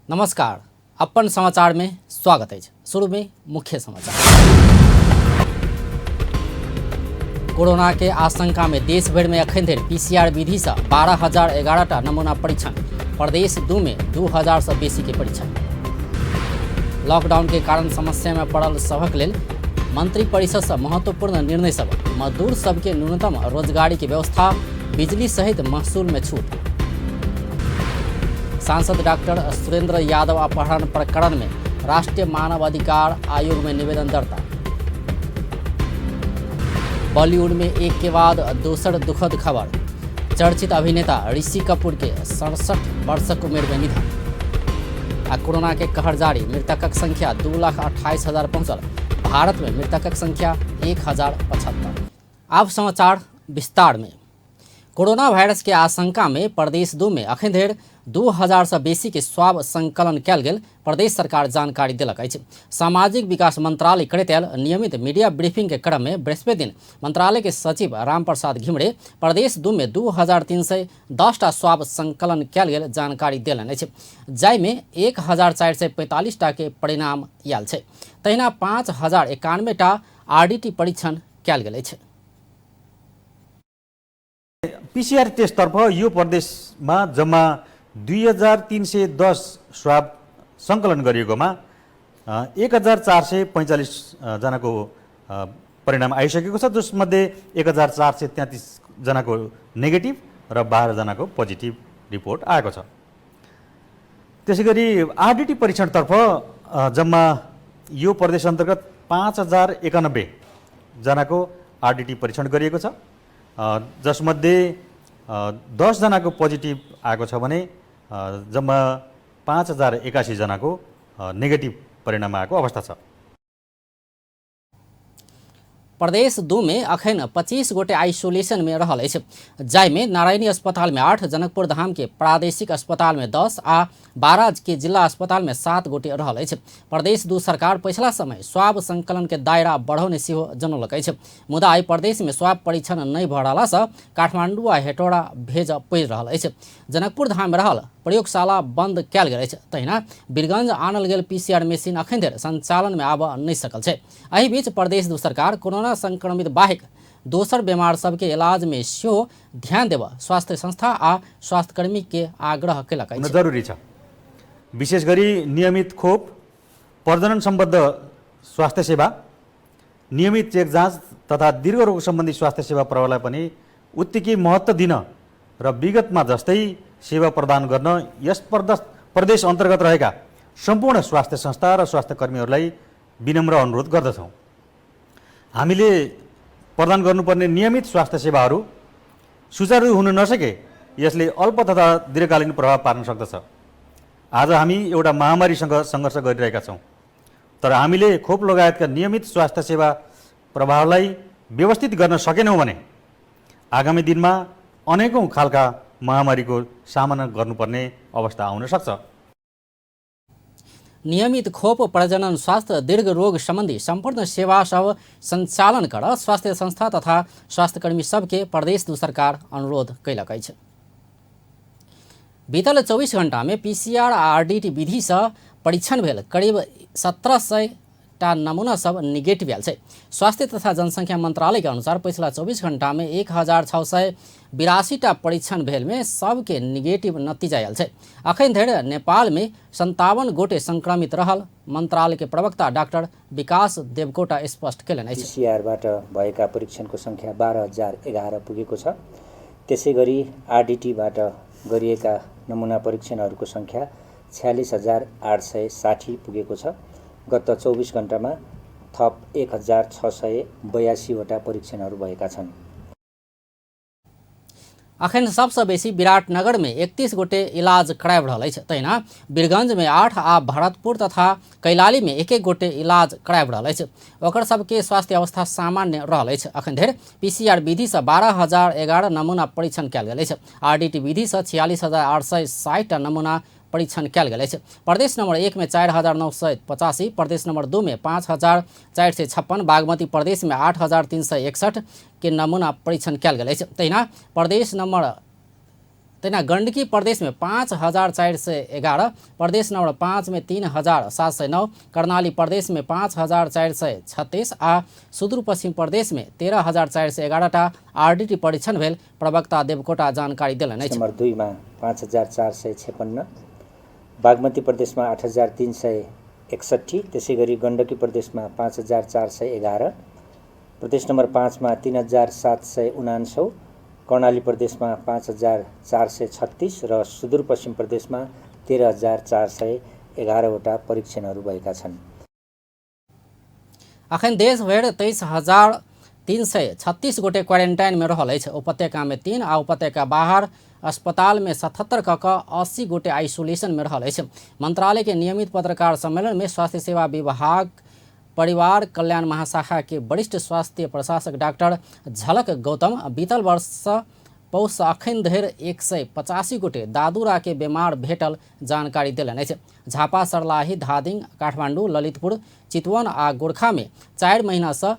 नमस्कार, अपन समाचार में स्वागत अछि। शुरू में मुख्य समाचार। कोरोना के आशंका में देश भर में अखन धरि पीसीआर विधि से 12,011 टा नमूना परीक्षण, प्रदेश 2 में 2,000 से बेसी के परीक्षण। लॉकडाउन के कारण समस्या में पड़ल सभक लेल मंत्री परिषद से महत्वपूर्ण निर्णय सब, मजदूर सबके न्यूनतम रोजगारी के व्यवस्था, बिजली सहित महसूल में छूट। सांसद डॉक्टर सुरेंद्र यादव अपहरण प्रकरण में राष्ट्रीय मानव अधिकार आयोग में निवेदन दर्ता। बॉलीवुड में एक के बाद दोसर दुखद खबर, चर्चित अभिनेता ऋषि कपूर के 67 वर्षक उम्र में निधन। आ कोरोना के कहर जारी, मृतकक संख्या 2,28,000 पहुंचल, भारत में मृतकक संख्या 1,075। आब समाचार विस्तार में। कोरोना वायरस के आशंका में प्रदेश 2 में अखन धरि 2000 सँ बेसी के स्वाब संकलन कयल गेल प्रदेश सरकार जानकारी देलक अछि। सामाजिक विकास मंत्रालय करैत आयल नियमित मीडिया ब्रीफिंग के क्रम में बृहस्पति दिन मंत्रालय के सचिव राम प्रसाद घिमिरे प्रदेश 2 में 2310 टा स्वाब संकलन कयल गेल जानकारी देलनि अछि, जाहिमे 1445 टा के परिणाम आयल छै। तहिना 5091 टा आरडीटी परीक्षण कयल गेल अछि। पीसीआर टेस्टतर्फ यो प्रदेशमा जम्मा 2310 स्वाब सङ्कलन गरिएकोमा 1445 जनाको परिणाम आइसकेको छ, जसमध्ये 1433 जनाको नेगेटिभ र 12 जनाको पोजिटिभ रिपोर्ट आएको छ। त्यसै गरी आरडिटी परीक्षणतर्फ जम्मा यो प्रदेश अन्तर्गत 5091 जनाको आरडिटी परीक्षण गरिएको छ, जसमध्ये 10 जनाको पोजिटिभ आएको छ भने जम्मा 5081 जनाको नेगेटिभ परिणाम आएको अवस्था छ। प्रदेश 2 में अखन 25 गोटे आइसोलेशन में रहल अछि, जाहिमे नारायणी अस्पताल में 8, जनकपुर धाम के प्रादेशिक अस्पताल में 10 आ 12 के जिला अस्पताल में 7 गोटे रहल अछि। प्रदेश 2 सरकार पछिला समय स्वाब संकलन के दायरा बढ़ौने सेहो जनौलक अछि, मुदा एहि प्रदेश में स्वाब परीक्षण नहि भऽ रहला सँ काठमांडू आ हेटौड़ा भेजऽ पड़ि रहल अछि। जनकपुर धाम में रहल प्रयोगशाला बंद कयल गेल अछि, तहिना वीरगंज आनल गेल पीसीआर मशीन अखन धरि संचालन में आबऽ नहि सकल छै। एहि बीच प्रदेश 2 सरकार कोरोना संक्रमित बाहेक दोसर बीमार सबके इलाज में सेहो ध्यान देबऽ स्वास्थ्य संस्था आ स्वास्थ्यकर्मी के आग्रह कयलक अछि। जरुरी छ। विशेष गरी नियमित खोप, प्रजनन सम्बद्ध स्वास्थ्य सेवा, नियमित चेक जाँच तथा दीर्घ रोग सम्बन्धी स्वास्थ्य सेवा प्रवाहलाई पनि उत्तिकै महत्त्व दिन र विगतमा जस्तै सेवा प्रदान गर्न यस प्रदेश अन्तर्गत रहेका सम्पूर्ण स्वास्थ्य संस्था र स्वास्थ्यकर्मीहरूलाई विनम्र अनुरोध गर्दछौँ। हामीले प्रदान गर्नुपर्ने नियमित स्वास्थ्य सेवाहरू सुचारू हुन नसके यसले अल्प तथा दीर्घकालीन प्रभाव पार्न सक्दछ। आज हामी एउटा महामारीसँग सङ्घर्ष गरिरहेका छौँ, तर हामीले खोप लगायतका नियमित स्वास्थ्य सेवा प्रवाहलाई व्यवस्थित गर्न सकेनौँ भने आगामी दिनमा अनेकौँ खालका महामारीको सामना गर्नुपर्ने अवस्था आउन सक्छ। नियमित खोप, प्रजनन स्वास्थ्य, दीर्घ रोग सम्बन्धी सम्पूर्ण सेवा सब संचालन कर स्वास्थ्य संस्था तथा स्वास्थ्यकर्मी सबके प्रदेश 2 सरकार अनुरोध कयलक अछि। बीतल 24 घंटा में पीसीआर आ आरडीटी विधि सँ परीक्षण भेल करीब 1700 टा नमूना सब निगेटिव आयल छै। स्वास्थ्य तथा जनसंख्या मंत्रालय के अनुसार पछिला 24 घंटा में 1682 टा परीक्षण भेल में सबके निगेटिव नतीजा आयल छै। अखन धरि नेपाल में 57 गोटे संक्रमित रहल मंत्रालय के प्रवक्ता डॉक्टर विकास देवकोटा स्पष्ट कयलनि अछि। पीसीआरबाट भएका परीक्षणको संख्या 12,011 पुगेको छ। त्यसै गरी आरडीटीबाट गरिएका नमुना परीक्षणहरूको संख्या 46,860 पुगेको छ। गत 24 घण्टामा थप 1682 वटा परीक्षणहरू भएका छन्। अखन सबसँ बेसी विराटनगर में 31 गोटे इलाज कराबि रहल अछि, तहिना वीरगंज में 8 आ भरतपुर तथा कैलाली में 1-1 गोटे इलाज कराबि रहल अछि। ओकर सबके स्वास्थ्य अवस्था सामान्य रहल अछि। अखन धरि पीसीआर विधि सँ 12,011 नमूना परीक्षण कयल गेल अछि। आरडीटी विधि सँ 46,860 टा नमूना परीक्षण कयल गेल अछि। प्रदेश नंबर 1 में 4,985, प्रदेश नंबर 2 में 5,456, बागमती प्रदेश में 8,361 के नमूना परीक्षण कयल गेल अछि। तहिना प्रदेश नंबर तहिना गण्डकी प्रदेशमे 5,411, प्रदेश नम्बर 5 में 3,709, कर्णाली प्रदेशमे 5,436 आ सुदूरपश्चिम प्रदेशमे 13,411 टा आरडीटी परीक्षण भेल प्रवक्ता देवकोटा जानकारी देलनि अछि। नम्बर 2 मा 5,456, बागमती प्रदेशमा 8,361, त्यसै गरी गण्डकी प्रदेशमा 5,411, प्रदेश नम्बर 5 मा 3,779, कर्णाली प्रदेशमा 5,436 र सुदूरपश्चिम प्रदेशमा 13,411 वटा परीक्षणहरू भएका छन्। अखन देशभरि 23,336 गोटे क्वारेन्टाइन में रहल अछि। उपत्यका में 3 आ उपत्यका बाहर अस्पताल में 77 क 80 गोटे आइसोलेशन में रहल अछि। मंत्रालय के नियमित पत्रकार सम्मेलन में स्वास्थ्य सेवा विभाग परिवार कल्याण महाशाखा के वरिष्ठ स्वास्थ्य प्रशासक डॉक्टर झलक गौतम बीतल वर्ष पौष अखन धरि 185 गोटे दादुरा के बीमार भेटल जानकारी देलनि अछि। झापा, सर्लाही, धादिङ, काठमाडौँ, ललितपुर, चितवन आ गोरखा में 4 महीना से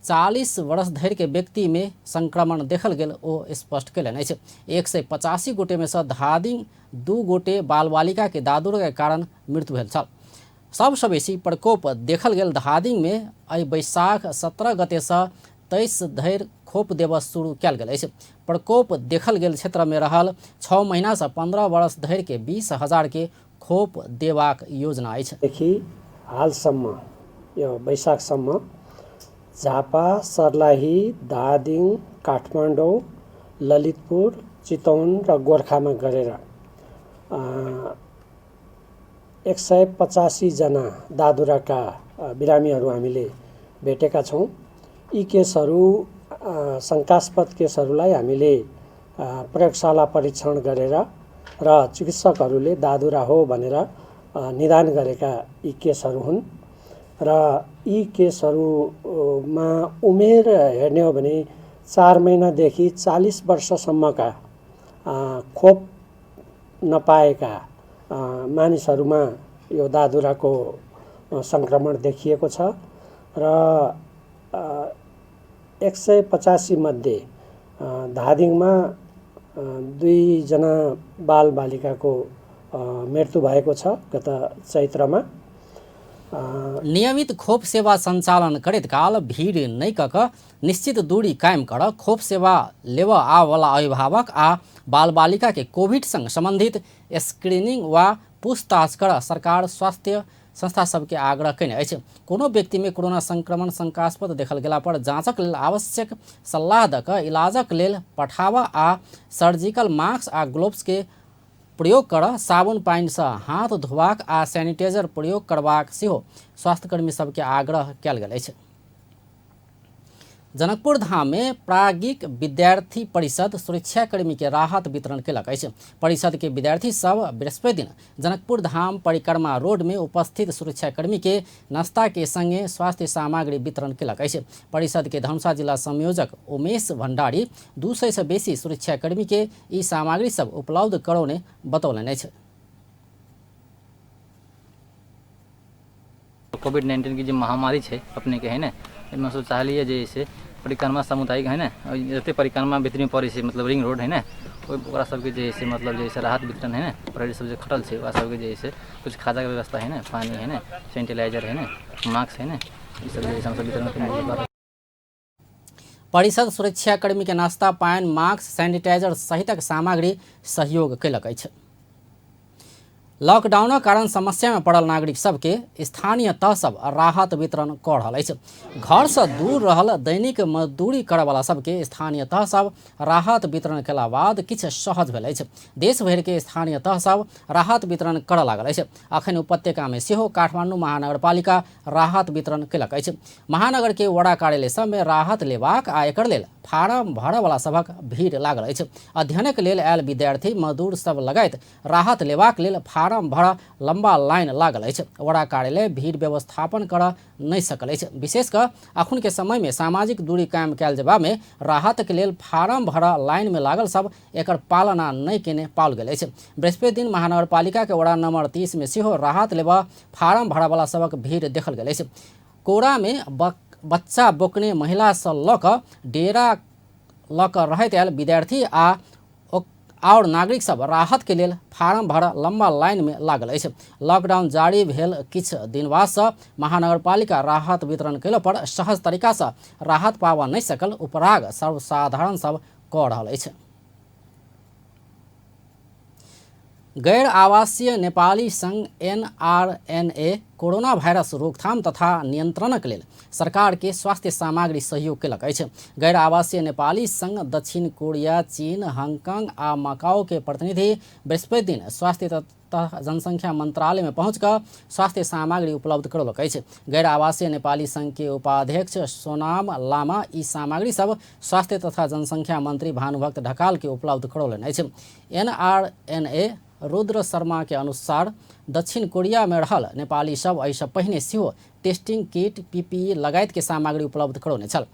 40 वर्ष धरि के व्यक्ति में संक्रमण देखल गेल ओ स्पष्ट कयलनि अछि। 185 गोटे में से धादिङ 2 गोटे बाल बालिका के दादुरा के कारण मृत्यु भेल छल। सबसँ बेसी प्रकोप देखल गेल धादिङ में एहि वैशाख 17 गते से 23 धरि खोप देबऽ शुरू कयल गेल अछि। प्रकोप देखल गेल क्षेत्र में रहल 6 महीना से 15 वर्ष धरि के 20,000 के खोप देबाक योजना अछि। देखि हालसम्म यो वैशाखसम्म झापा, सर्लाही, धादिङ, काठमाडौँ, ललितपुर, चितवन र गोर्खामा गरेर 185 जना दादुराका बिरामीहरू हामीले भेटेका छौँ। यी केसहरू शङ्कास्पद केसहरूलाई हामीले प्रयोगशाला परीक्षण गरेर र चिकित्सकहरूले दादुरा हो भनेर निदान गरेका यी केसहरू हुन् र यी केसहरूमा उमेर हेर्ने हो भने 4 महिनादेखि 40 वर्षसम्मका खोप नपाएका मानिसहरूमा यो दादुराको सङ्क्रमण देखिएको छ र 185 मध्ये धादिङमा 2 जना बालबालिकाको मृत्यु भएको छ गत चैत्रमा। नियमित खोप सेवा सञ्चालन करैत काल भीड़ नहि कऽ कऽ निश्चित दूरी कायम कर खोप सेवा लेबऽ आबऽवला अभिभावक आ बालबालिका के कोविड संग संबंधित स्क्रीनिंग वा पूछताछ कर सरकार स्वास्थ्य संस्था सबके आग्रह कयने अछि। कोनो व्यक्ति में कोरोना संक्रमण शंकास्पद देखल गेला पर जांचक लेल आवश्यक सल्लाह दऽ कऽ इलाजक लेल पठाबऽ आ सर्जिकल मास्क आ ग्लोव्स के प्रयोग कर साबुन पानि से हाथ धोबाक आ सैनिटाइजर प्रयोग करबाक सेहो स्वास्थ्यकर्मी सबके आग्रह कयल गेल अछि। जनकपुर धाम में प्राज्ञिक विद्यार्थी परिषद सुरक्षाकर्मी के राहत वितरण केलक अछि। परिषद के विद्यार्थी सब बृहस्पति दिन जनकपुर धाम परिक्रमा रोड में उपस्थित सुरक्षाकर्मी के नाश्ता के संगे स्वास्थ्य सामग्री वितरण केलक अछि। परिषद के धनुषा जिला संयोजक उमेश भंडारी 200 से बेसी सुरक्षाकर्मी के ई सामग्री सब उपलब्ध करौने बतौलनि अछि। कोविड-19 की जे महामारी है अपने के है ने, एहिमे हमसब चाहलियै जे से परिक्रमा सामुदायिक है ने, जते परिक्रमा भितरी में पड़ै छै मतलब रिंग रोड है ने, ओकरा सबके जे से मतलब जे से राहत वितरण है ने, प्रहरी सब जे खटल छै ओकरा सबके जे से कुछ खाजाके व्यवस्था है ने, पानी है ने, सैनिटाइजर है ने, मास्क है ने, ई सब जे हमसब वितरण केलियै। परिषद सुरक्षाकर्मी के नाश्ता पानि मास्क सैनिटाइजर सहितक सामग्री सहयोग केलक अछि। लॉकडाउनक कारण समस्या में पड़ल नागरिक सबके स्थानीय तह सब राहत वितरण कऽ रहल अछि। घर से दूर रहल दैनिक मजदूरी करऽवला सबके स्थानीय तह सब राहत वितरण केला बाद किछु सहज भेल अछि। देश भरि के स्थानीय तह सब राहत वितरण करऽ लागल अछि। अखन उपत्यका में सेहो काठमाडौँ महानगरपालिका राहत वितरण केलक अछि। महानगर के वडा कार्यालय सब में राहत लेबाक आ एकर लेल फारम भरऽवला सभक भीड़ लागल अछि। अध्ययनक लेल आयल विद्यार्थी मजदूर सब लगायत राहत लेबाक लेल फारम भरऽ लम्बा लाइन लागल अछि। वडा कार्यालय भीड़ व्यवस्थापन करऽ नहि सकल अछि। विशेष कऽ अखुन के समय में सामाजिक दूरी कायम कयल जेबा में राहत के लेल फारम भरऽ लाइन में लागल सब एकर पालना नहि केने पाओल गेल अछि। बृहस्पति दिन महानगरपालिका के वडा नंबर 30 में सेहो राहत लेबऽ फारम भरऽवला सभक भीड़ देखल गेल अछि। कोरा में बच्चा बोकने महिला सँ लऽ कऽ डेरा लऽ कऽ रहैत आयल विद्यार्थी आ और नागरिक सब राहत के लेल फारम भर लंबा लाइन में लागल अछि। लॉकडाउन जारी भेल किछु दिन बाद से महानगरपालिका राहत वितरण कयला पर सहज तरीका से राहत पाबऽ नहि सकल उपराग सर्वसाधारण सब कऽ रहल अछि। गैर आवासीय नेपाली संघ एनआरएनए कोरोना वायरस रोकथाम तथा नियंत्रणक लेल सरकार के स्वास्थ्य सामग्री सहयोग केलक अछि। गैर आवासीय नेपाली संघ दक्षिण कोरिया, चीन, हांगकांग आ मकाओ के प्रतिनिधि बृहस्पति दिन स्वास्थ्य तथा जनसंख्या मंत्रालय में पहुँच कऽ स्वास्थ्य सामग्री उपलब्ध करौलक अछि। गैर आवासीय नेपाली संघ के उपाध्यक्ष सोनाम लामा ई सामग्री सब स्वास्थ्य तथा जनसंख्या मंत्री भानुभक्त ढकाल के उपलब्ध करौलनि अछि। एनआरएनए रुद्र शर्मा के अनुसार दक्षिण कोरिया में रहल नेपाली सब एहिसँ पहिने सेहो टेस्टिंग किट, पीपीई लगायत के सामग्री उपलब्ध करौने छल।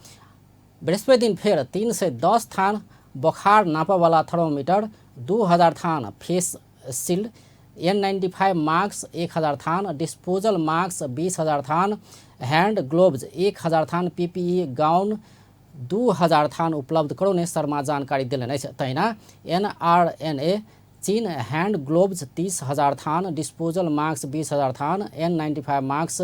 बृहस्पति दिन फेर 310 थान बोखार नापयवला थर्मोमीटर, 2000 थान फेस शिल्ड, N95 mask 1000 थान, डिस्पोजल मास्क 20,000 थान, हैंड ग्लोव्स 1000 थान, पीपीई गाउन 2000 थान उपलब्ध करौने शर्मा जानकारी देलनि अछि। तहिना एनआरएनए चीन हैंड ग्लोव्स 30,000 थान, डिस्पोजल मास्क 20,000 थान, N95 mask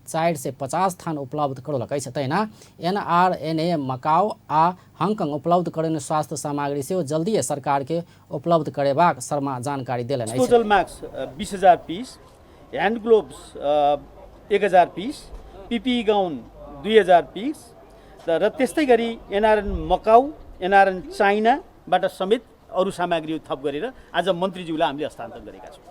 1450 थान उपलब्ध करौलक अछि। तहिना एनआरएनए मकाओ आ हांगकांग उपलब्ध करेने स्वास्थ्य सामग्री सेहो जल्दिए सरकार के उपलब्ध करेबाक शर्मा जानकारी देलनि अछि। Disposal mask 20,000 piece, hand gloves 1000 piece, PPE gown 2000 piece र त्यस्तै गरी एनआरएन मकाउ, एनआरएन चाइनाबाट समेत अरू सामग्रीहरू थप गरेर आज मन्त्रीज्यूलाई हामीले हस्तान्तरण गरेका छौँ।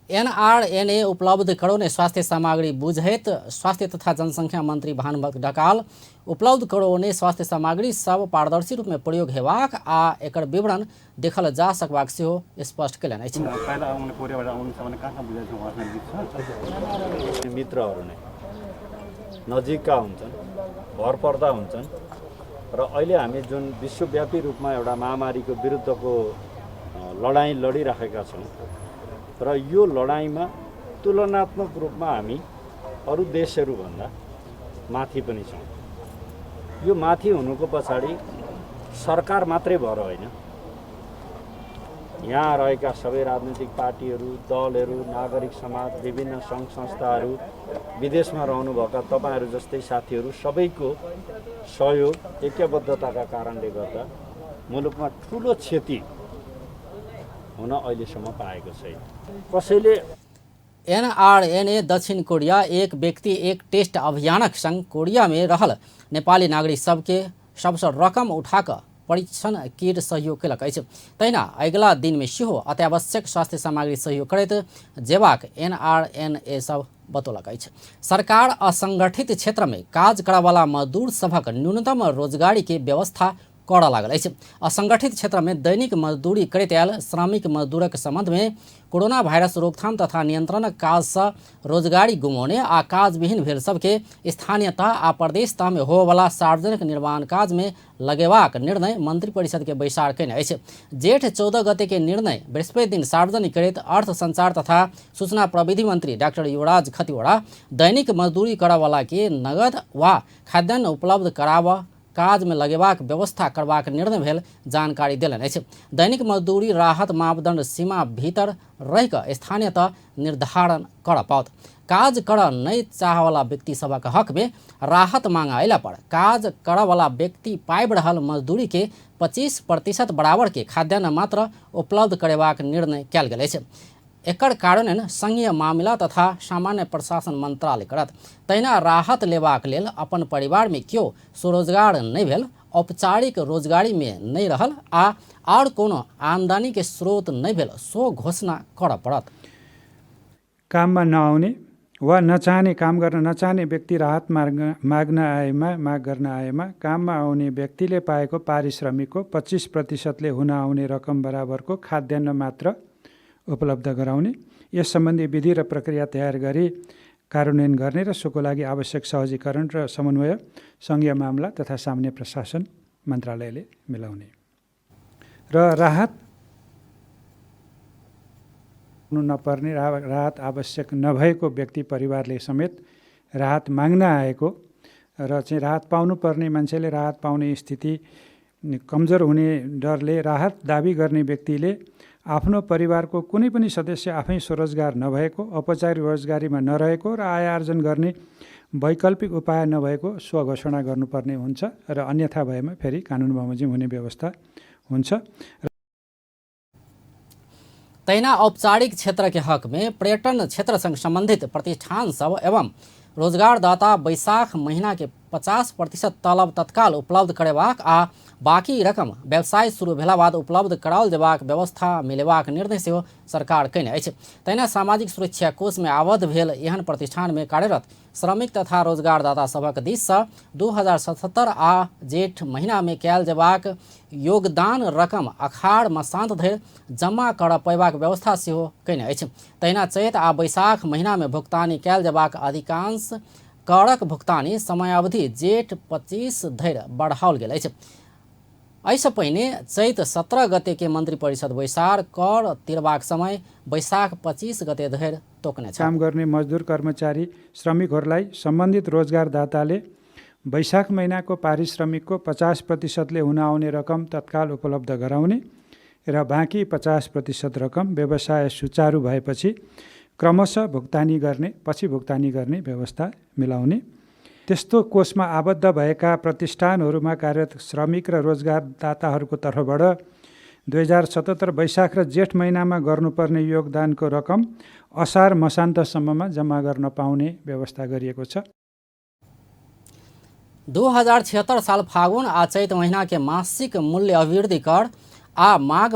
एनआरएनए उपलब्ध करौने स्वास्थ्य सामग्री बुझैत स्वास्थ्य तथा जनसंख्या मंत्री भानुभक्त ढकाल उपलब्ध करौने स्वास्थ्य सामग्री सब पारदर्शी रूप में प्रयोग हेबाक आ एकर विवरण देखल जा सकबाक सेहो स्पष्ट कयलनि अछि। मित्रहरू नै नजिकका हुन्छन्, भरपर्दा हुन्छन् र अहिले हामी जुन विश्वव्यापी रूपमा एउटा महामारीको विरुद्धको लडाइँ लडिराखेका छौँ र यो लडाइँमा तुलनात्मक रूपमा हामी अरू देशहरूभन्दा माथि पनि छौँ। यो माथि हुनुको पछाडि सरकार मात्रै भएर होइन, यहाँ रहेका सबै राजनीतिक पार्टीहरू, दलहरू, नागरिक समाज, विभिन्न सङ्घ संस्थाहरू, विदेशमा रहनुभएका तपाईँहरू जस्तै साथीहरू सबैको सहयोग, ऐक्यबद्धताका कारणले गर्दा मुलुकमा ठुलो क्षति हुन अहिलेसम्म पाएको छैन। कसैले एनआरएनए दक्षिण कोरिया एक व्यक्ति एक टेस्ट अभियानक संग कोरिया में रहल नेपाली नागरिक सबके सबसँ रकम उठाकऽ परीक्षण किट सहयोग केलक अछि। तहिना अगिला दिनमे सेहो अत्यावश्यक स्वास्थ्य सामग्री सहयोग करैत जेबाक एनआरएनए सब बतौलक अछि। सरकार असंगठित क्षेत्रमे काज करयवला मजदूर सभक न्यूनतम रोजगारी के व्यवस्था करऽ लागल अछि। असंगठित क्षेत्रमे दैनिक मजदूरी करैत आयल श्रमिक मजदूरक संबंधमे कोरोना वायरस रोकथाम तथा नियंत्रणक काजसँ रोजगारी गुमौने आ काजविहीन भेल सबके स्थानीय तह आ प्रदेश तहमे होबयवला सार्वजनिक निर्माण काजमे लगेबाक निर्णय मंत्रिपरिषद के बैसार कयने अछि। जेठ 14 गते के निर्णय बृहस्पति दिन सार्वजनिक करैत अर्थ संचार तथा सूचना प्रविधि मंत्री डाक्टर युवराज खतिवड़ा दैनिक मजदूरी करयवला के नगद वा खाद्यान्न उपलब्ध कराबऽ काज में लगेबाक व्यवस्था करबाक निर्णय भेल जानकारी देलनि अछि। दैनिक मजदूरी राहत मापदंड सीमा भीतर रहि कऽ स्थानीय तह निर्धारण करऽ पाओत। काज करऽ नहि चाहवला व्यक्ति सभक हक में राहत मांग अयला पर काज करऽवला व्यक्ति पाबि रहल मजदूरी के 25% बराबर के खाद्यान्न मात्र उपलब्ध करेबाक निर्णय कयल गेल अछि। एकर कार्यान्वयन संघीय मामिला तथा सामान्य प्रशासन मंत्रालय करत। तहिना राहत लेबाक लेल अपन परिवार में केओ स्वरोजगार नहि भेल, औपचारिक रोजगारी में नहि रहल आ आओर कोनो आमदनी के स्रोत नहि भेल सो घोषणा करऽ पड़त। काममा नआउने वा नचाहने, काम गर्न नचाहने व्यक्ति राहत माग्न आएमा, माग गर्न आएमा काममा आउने व्यक्तिले पाएको पारिश्रमिकको 25% हुन आउने रकम बराबरको खाद्यान्न मात्र उपलब्ध गराउने, यस सम्बन्धी विधि र प्रक्रिया तयार गरी कार्यान्वयन गर्ने र सोको लागि आवश्यक सहजीकरण र समन्वय सङ्घीय मामला तथा सामान्य प्रशासन मन्त्रालयले मिलाउने र राहत नपर्ने, राहत आवश्यक नभएको व्यक्ति परिवारले समेत राहत माग्न आएको र चाहिँ राहत पाउनुपर्ने मान्छेले राहत पाउने स्थिति कमजोर हुने डरले राहत दाबी गर्ने व्यक्तिले आफ्नो परिवारको कुनै पनि सदस्य आफै स्वरोजगार नभएको, औपचारिक रोजगारीमा नरहेको र आय आर्जन गर्ने वैकल्पिक उपाय नभएको स्वघोषणा गर्नुपर्ने हुन्छ र अन्यथा भएमा फेरि कानुन बमोजिम हुने व्यवस्था हुन्छ। तहिना औपचारिक क्षेत्र के हक में पर्यटन क्षेत्र संग संबंधित प्रतिष्ठान सब एवं रोजगारदाता बैसाख महीना के 50% तलब तत्काल उपलब्ध करेबाक आ बाकी रकम व्यवसाय शुरू भेला बाद उपलब्ध कराओल जेबाक व्यवस्था मिलेबाक निर्णय सेहो सरकार कयने अछि। तहिना सामाजिक सुरक्षा कोष में आबद्ध भेल एहन प्रतिष्ठान में कार्यरत श्रमिक तथा रोजगारदाता सभक दिस सँ 2077 आ जेठ महीना में कयल जेबाक योगदान रकम अखाड़ मसांत धरि जमा करऽ पयबाक व्यवस्था सेहो कयने अछि। तहिना चैत आ बैसाख महीना में भुगतानी कयल जेबाक अधिकांश करक भुगतानी समयावधि जेठ 25 धरि बढ़ाओल गेल अछि। एहिसँ पहिने चैत 17 गते के मंत्रिपरिषद बैसार कर तिरबाक समय बैसाख 25 गते धरि तोक्ने छ। काम गर्ने मजदुर कर्मचारी श्रमिकहरूलाई सम्बन्धित रोजगारदाताले वैशाख महिनाको पारिश्रमिकको 50% हुन आउने रकम तत्काल उपलब्ध गराउने र बाँकी 50% रकम व्यवसाय सुचारू भएपछि क्रमशः भुक्तानी गर्ने, पछि भुक्तानी गर्ने व्यवस्था मिलाउने। त्यस्तो कोषमा आबद्ध भएका प्रतिष्ठानहरूमा कार्यरत श्रमिक र रोजगारदाताहरूको तर्फबाट 2077 वैशाख र जेठ महिनामा गर्नुपर्ने योगदानको रकम असार मसान्तसम्ममा जम्मा गर्न पाउने व्यवस्था गरिएको छ। 2076 साल फागुन आ चैत महीना के मासिक मूल्य अभिवृद्धि कर आ माघ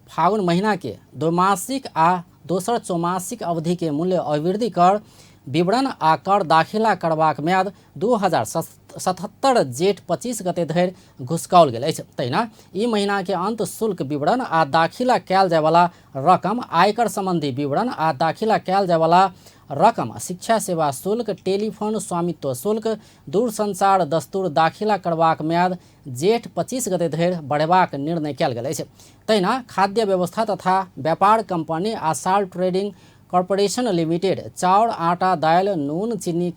फागुन महीना के द्वैमासिक आ दोसर चौमासिक अवधि के मूल्य अभिवृद्धि कर विवरण आ कर दाखिला करबाक म्याद 2077 जेठ 25 गते धरि घुसकाओल गेल अछि। तहिना ई महीना के अंत शुल्क विवरण आ दाखिला कयल जायवला रकम, आयकर संबंधी विवरण आ दाखिला कयल जायवला रकम, शिक्षा सेवा शुल्क, टेलीफोन स्वामित्व शुल्क, दूरसंचार दस्तूर दाखिला करबाक म्याद जेठ 25 गते धरि बढ़ेबाक निर्णय कयल गेल अछि। तहिना खाद्य व्यवस्था तथा व्यापार कंपनी आ साल्ट ट्रेडिंग कॉर्पोरेशन लिमिटेड चाउर, आटा, दालि, नून, चीनी,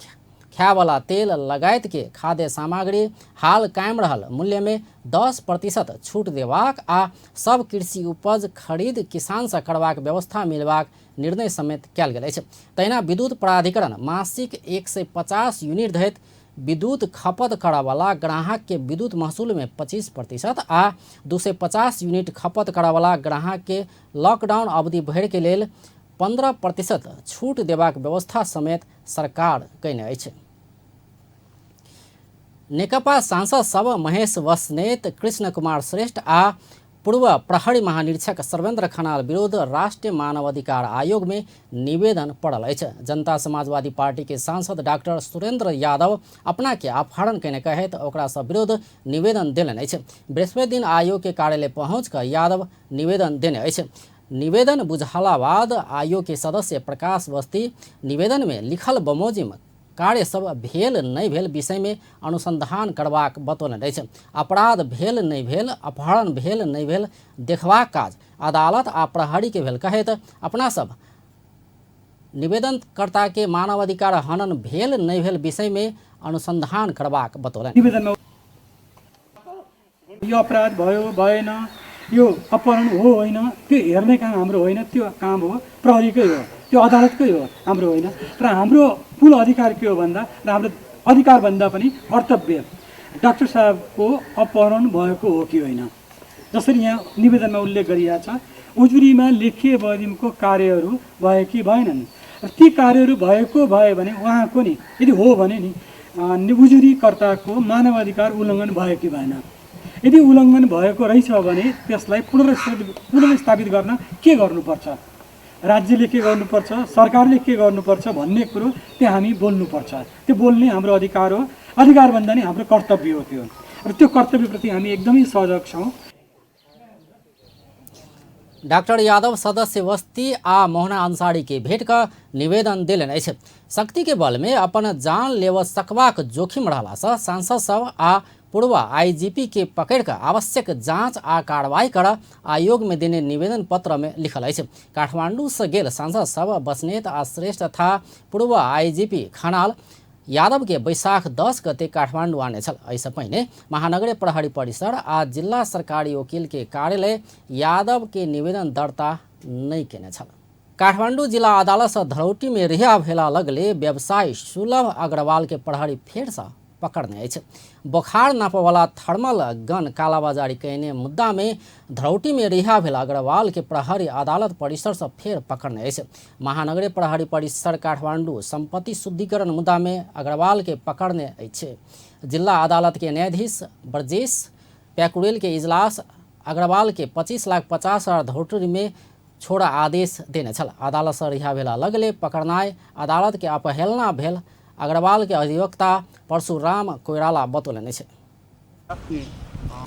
खायवला तेल लगायत के खाद्य सामग्री हाल कायम रहल मूल्य में 10% छूट देबाक आ सब कृषि उपज खरीद किसान से करबाक व्यवस्था मिलबाक निर्णय समेत कयल गेल अछि। तहिना विद्युत प्राधिकरण मासिक 150 यूनिट धरि विद्युत खपत करऽवला ग्राहक के विद्युत महसूल में 25% आ 250 यूनिट खपत करऽवला ग्राहक के लॉकडाउन अवधि भरि के लेल 15% छूट देबाक व्यवस्था समेत सरकार कयने अछि। नेकपा सांसद सब महेश बस्नेत, कृष्ण कुमार श्रेष्ठ आ पूर्व प्रहरी महानिरीक्षक सर्वेन्द्र खनाल विरुद्ध राष्ट्रिय मानवाधिकार आयोग में निवेदन पड़ल अछि। जनता समाजवादी पार्टी के सांसद डॉक्टर सुरेंद्र यादव अपना के अपहरण कयने कहैत ओकरा सब विरुद्ध निवेदन देलनि अछि। बृहस्पति दिन आयोग के कार्यालय पहुँच कऽ यादव निवेदन देने अछि। निवेदन बुझला बाद आयोग के सदस्य प्रकाश बस्ती निवेदन में लिखल बमोजिम कार्य सब भेल नहि भेल विषय में अनुसंधान करबाक बतौलनि अछि। अपराध भेल नहि भेल, अपहरण भेल नहि भेल देखबाक काज अदालत आ प्रहरी के भेल कहैत अपना सब निवेदनकर्ता के मानवाधिकार हनन भेल नहि भेल विषय में अनुसंधान करबाक बतौलनि। निवेदनमा यो अपराध भयो भएन, यो अपहरण हो होइन, त्यो हेर्ने काम हाम्रो होइन, त्यो काम हो प्रहरीकै हो, त्यो अदालतकै हो, हाम्रो होइन। तर हाम्रो कुल अधिकार के हो भन्दा, र हाम्रो अधिकार भन्दा पनि कर्तव्य डाक्टर साहबको अपहरण भएको हो कि होइन, जसरी यहाँ निवेदनमा उल्लेख गरिएको छ, उजुरीमा लेखिए बमोजिमको कार्यहरू भए कि भएनन्, र ती कार्यहरू भएको भयो भने उहाँको नि यदि हो भने नि उजुरीकर्ताको मानवाधिकार उल्लङ्घन भयो कि भएन, यदि उल्लङ्घन भएको रहेछ भने त्यसलाई पुनर्स्थापित गर्न के गर्नुपर्छ, राज्यले के गर्नुपर्छ, सरकारले के गर्नुपर्छ भन्ने कुरो त्यहाँ हामी बोल्नुपर्छ। त्यो बोल्ने हाम्रो अधिकार हो, अधिकारभन्दा नि हाम्रो कर्तव्य हो त्यो, र त्यो कर्तव्यप्रति हामी एकदमै सजग छौँ। डाक्टर यादव सदस्य बस्ती आ मोहना अंसारी के भेंट कऽ निवेदन देलनि अछि। शक्ति के बल में अपन जान लेबऽ सकबाक जोखिम रहला सँ सांसद सब आ पूर्व आईजीपी के पकड़ कऽ आवश्यक जांच आ कार्रवाई कर आयोग में देने निवेदन पत्र में लिखल अछि। काठमांडू से गेल सांसद सब बस्नेत आ श्रेष्ठ तथा पूर्व आईजीपी खनाल यादव के वैशाख 10 गते काठमाडौँ आने छल। एहिसँ पहिने महानगरीय प्रहरी परिसर आ जिल्ला सरकारी वकील के कार्यालय यादव के निवेदन दर्ता नहि केने छल। काठमाडौँ जिला अदालत से धरौटी में रिहा भेला लगले व्यवसायी सुलभ अग्रवाल के प्रहरी फेरसँ पकड़ने अछि। बोखार नापयवला थर्मल गन कालाबाजारी कयने मुद्दा में धरौटी में रिहा भेल अग्रवाल के प्रहरी अदालत परिसर से फेर पकड़ने अछि। महानगरीय प्रहरी परिसर काठमाडौँ संपत्ति शुद्धिकरण मुद्दा में अग्रवाल के पकड़ने अछि। जिला अदालत के न्यायाधीश ब्रजेश प्याकुरेल के इजलास अग्रवाल के 25,50,000 धरौटी में छोड़ आदेश देने छल। अदालत से रिहा भेला लगले पकड़नाइ अदालत के अपहेलना भेल अग्रवाल के अधिवक्ता परशुराम कोइराला बतौलनि अछि।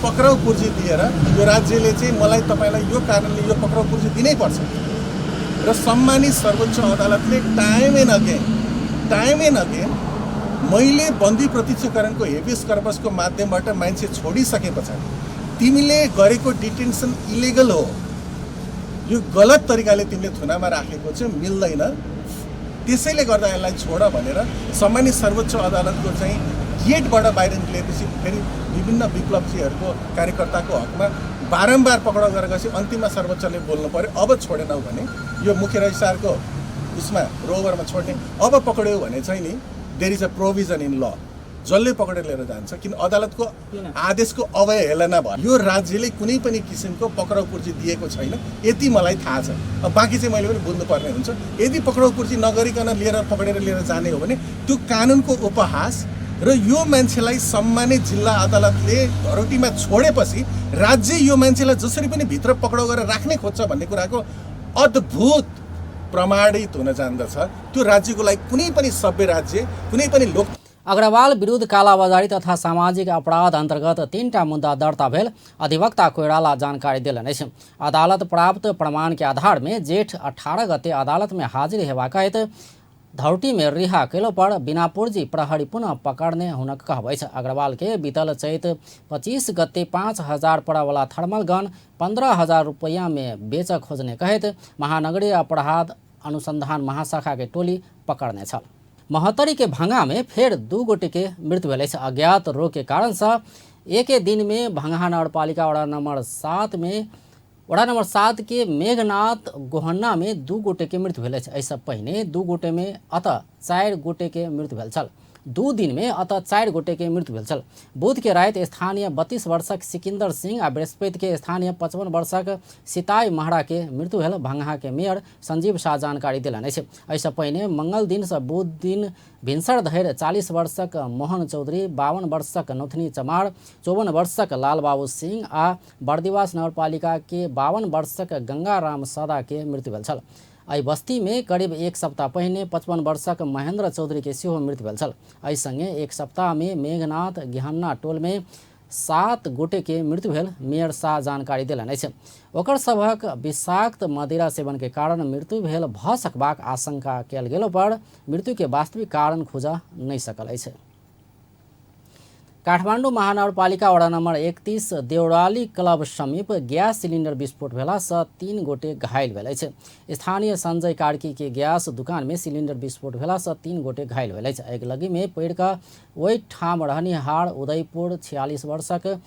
पक्राउ पूर्जी दिएर यो राज्यले चाहिँ मलाई तपाईँलाई यो कारणले यो पक्राउ पूर्जी दिनै पर्छ र सम्मानित सर्वोच्च अदालतले टाइम एन्ड अगेन मैले बन्दी प्रत्यक्षकरणको हेबियस कर्पसको माध्यमबाट मान्छे छोडिसके पछाडि तिमीले गरेको डिटेन्सन इलिगल हो, यो गलत तरिकाले तिमीले थुनामा राखेको चाहिँ मिल्दैन, त्यसैले गर्दा यसलाई छोड भनेर सम्मानित सर्वोच्च अदालतको चाहिँ गेटबाट बाहिर निक्लिएपछि फेरि विभिन्न विप्लवजीहरूको कार्यकर्ताको हकमा बारम्बार पक्राउ गरेर गएपछि अन्तिममा सर्वोच्चले बोल्नु पर्यो, अब छोडेनौ भने यो मुख्य रजिस्ट्रारको उसमा रोभरमा छोड्ने, अब पक्रियो भने चाहिँ नि there is a provision in law, जसले पक्रेर लिएर जान्छ, किन अदालतको आदेशको अवहेलना भयो। यो राज्यले कुनै पनि किसिमको पक्राउ पूर्जी दिएको छैन, यति मलाई थाहा छ। अब बाँकी चाहिँ मैले पनि बुझ्नुपर्ने हुन्छ। यदि पक्राउ पूर्जी नगरिकन लिएर पक्रेर लिएर जाने हो भने त्यो कानुनको उपहास र यो मान्छेलाई सम्मानित जिल्ला अदालतले धरोटीमा छोडेपछि राज्य यो मान्छेलाई जसरी पनि भित्र पक्राउ गरेर राख्ने खोज्छ भन्ने कुराको अद्भुत प्रमाणित हुन जान्दछ। त्यो राज्यको लागि कुनै पनि सभ्य राज्य, कुनै पनि लोक। अग्रवाल विरुद्ध कालाबाजारी तथा सामाजिक अपराध अंतर्गत 3टा मुद्दा दर्ता भेल अधिवक्ता कोइराला जानकारी देलनि अछि। अदालत प्राप्त प्रमाण के आधार में जेठ 18 गते अदालत में हाजिर हेबाक हेतु धौटी में रिहा केलो पर बिना पूर्जी प्रहरी पुनः पकड़ने हुनक कहब अछि। अग्रवाल के बीतल चैत 25 गते 5,000 पड़ावला थर्मल गन 15,000 रुपया में बेच खोजने कहैत महानगरीय अपराध अनुसंधान महाशाखा के टोली पकड़ने छल। महोत्तरी के भंगा में फेर 2 गोटे के मृत्यु भेल अछि। अज्ञात रोग के कारण से एक दिन में भंगा नगरपालिका वडा नंबर 7 में वडा नंबर 7 के मेघनाथ गोहन्ना में 2 गोटे के मृत्यु भेल अछि। एहिसँ पहिने 2 गोटे में अतः 4 गोटे के मृत्यु भेल छल। 2 दिन में अतः 4 गोटे के मृत्यु भेल छल। बुध के राति स्थानीय 32 वर्षक सिकंदर सिंह आ बृहस्पति के स्थानीय 55 वर्षक सिताई महरा के मृत्यु भेल भंगहा के मेयर संजीव शाह जानकारी देलनि अछि। एहिसँ पहिने मंगल दिन से बुध दिन भिनसर धरि 40 वर्षक मोहन चौधरी, 52 वर्षक नौथनी चमार, 54 वर्षक लालबाबू सिंह आ बर्दिवास नगरपालिका के 52 वर्षक गंगाराम सदा के मृत्यु भेल छल। एहि बस्ती में करीब 1 सप्ताह पहिने 55 वर्षक महेंद्र चौधरी के सेहो मृत्यु भेल छल। एहि संगे 1 सप्ताह में मेघनाथ गेहन्ना टोल में 7 गोटे के मृत्यु भेल मेयर शाह जानकारी देलनि अछि। ओकर सभक विषाक्त मदिरा सेवन के कारण मृत्यु भेल भऽ सकबाक आशंका कयल गेलो पर मृत्यु के वास्तविक कारण खोजऽ नहि सकल अछि। काठमाडौँ महानगरपालिका वडा नंबर 31 देवराली क्लब समीप गैस सिलिंडर विस्फोट भेलासँ 3 गोटे घायल भेल अछि। स्थानीय संजय कार्की के गैस दुकान में सिलिंडर विस्फोट भेलासँ 3 गोटे घायल भेल अछि। अगिलगी में पड़ि कऽ ओहि ठाम रहनिहार उदयपुर 46 वर्षक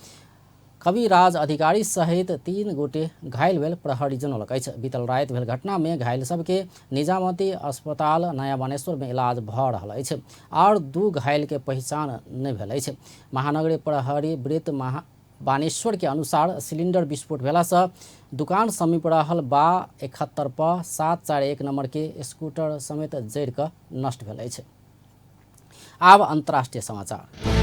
कविराज अधिकारी सहित 3 गोटे घायल भेल प्रहरी जनौलक अछि। बीतल राति भेल घटना में घायल सबके निजामती अस्पताल नया बानेश्वर में इलाज भऽ रहल अछि और 2 घायल के पहचान नहि भेल अछि। महानगरीय प्रहरी वृत्त बानेश्वर के अनुसार सिलिंडर विस्फोट भेलासँ दुकान समीप रहल बा 71 प 741 नंबर के स्कूटर समेत जरि कऽ नष्ट भेल अछि। आब अंतर्राष्ट्रीय समाचार।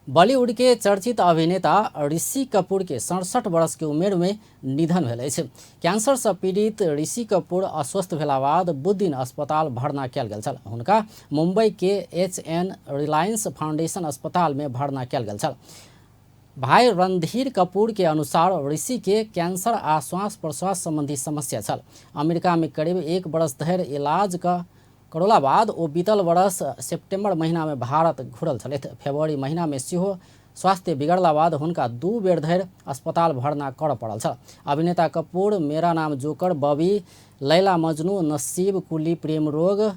बॉलीवुड के चर्चित अभिनेता ऋषि कपूर के 67 वर्ष के उम्र में निधन भेल अछि। कैंसर से पीड़ित ऋषि कपूर अस्वस्थ भेला बाद बुधदिन अस्पताल भर्ना कयल गेल छल। हुनका मुंबई के HN Reliance foundation अस्पताल में भर्ना कयल गेल छल। भाई रणधीर कपूर के अनुसार ऋषि के कैंसर आ श्वास प्रश्वास संबंधी समस्या छल। अमेरिका में करीब 1 वर्ष धरि इलाज क करोला बाद ओ बीतल वर्ष सितंबर महीना में भारत घुरल छलथि। फरवरी महीना में सेहो स्वास्थ्य बिगड़ला बाद हुनका 2 बेर धरि अस्पताल भर्ना करऽ पड़ल छल। अभिनेता कपूर मेरा नाम जोकर, बबी, लैला मजनू, नसीब, कुली, प्रेम रोग,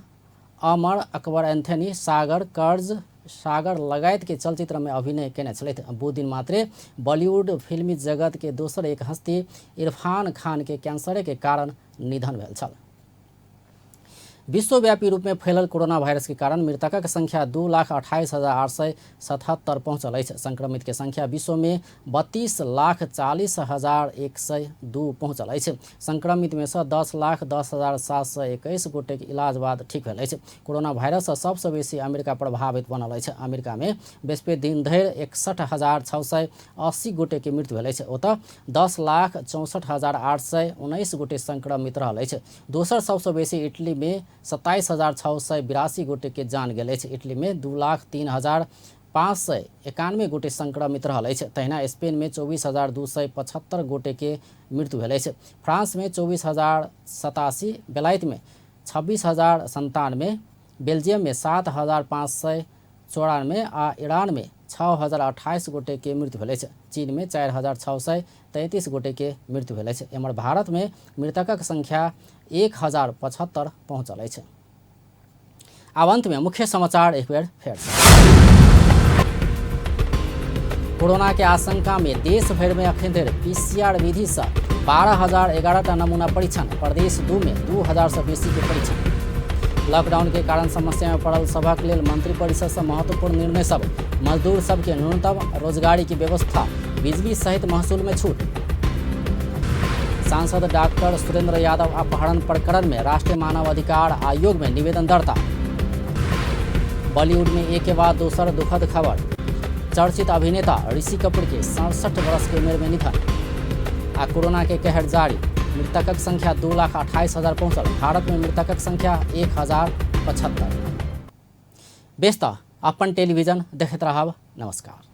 अमर अकबर एंथनी, सागर, कर्ज, सागर लगायत के चलचित्र में अभिनय केने छलथि। बुध दिन मात्रे बॉलीवुड फिल्मी जगत के दोसर एक हस्ती इरफान खान के कैंसर के कारण निधन भेल छल। विश्वव्यापी रूप में फैलल कोरोना वायरस के कारण मृतकक संख्या 2,28,877 पहुंचल अछि। संक्रमित के संख्या विश्व में 32,40,102 पहुंचल अछि। संक्रमित में से 10,10,721 गोटे के इलाज बाद ठीक भेल अछि। कोरोना वायरस से सबसे बेसी अमेरिका प्रभावित बनल अछि। अमेरिका में बृहस्पति दिन धरि 61,680 गोटे के मृत्यु भेल अछि। ओतऽ 10,64,819 गोटे संक्रमित रहल अछि। दोसर सबसे बेसी इटली में 27,682 गोटे के जान गेल अछि। इटली में 2,03,591 गोटे संक्रमित रहल अछि। तहिना स्पेन में 24,275 गोटे के मृत्यु भेल अछि। फ्रांस में 24,087, बेलायत में 26,097, बेल्जियम में 7,594 आ ईरान में 6,028 गोटे के मृत्यु भेल अछि। चीन में 4,633 गोटे के मृत्यु भेल अछि। एम्हर भारत में मृतकक संख्या 1,075 पहुंचल अछि। आब अंत में मुख्य समाचार एक बेर फेर से। कोरोना के आशंका में देश भर में अखन धरि पीसीआर विधि से 12,011 टा नमूना परीक्षण, प्रदेश 2 में 2,000 से बेसी के परीक्षण। लॉकडाउन के कारण समस्या में पड़ल सभक लेल मंत्रिपरिषद से महत्वपूर्ण निर्णय सब, मजदूर सबके न्यूनतम रोजगारी की व्यवस्था, बिजली सहित महसूल में छूट। सांसद डॉक्टर सुरेंद्र यादव अपहरण प्रकरण में राष्ट्रीय मानव अधिकार आयोग में निवेदन दर्ता। बॉलीवुड में एक के बाद दोसर दुखद खबर, चर्चित अभिनेता ऋषि कपूर के 67 वर्ष के उम्र में निधन। आ कोरोना के कहर जारी, मृतकक संख्या 2,28,000 पहुंचल, भारत में मृतकक संख्या 1,075। बेस त अपन टेलीविजन देखैत रहब। नमस्कार।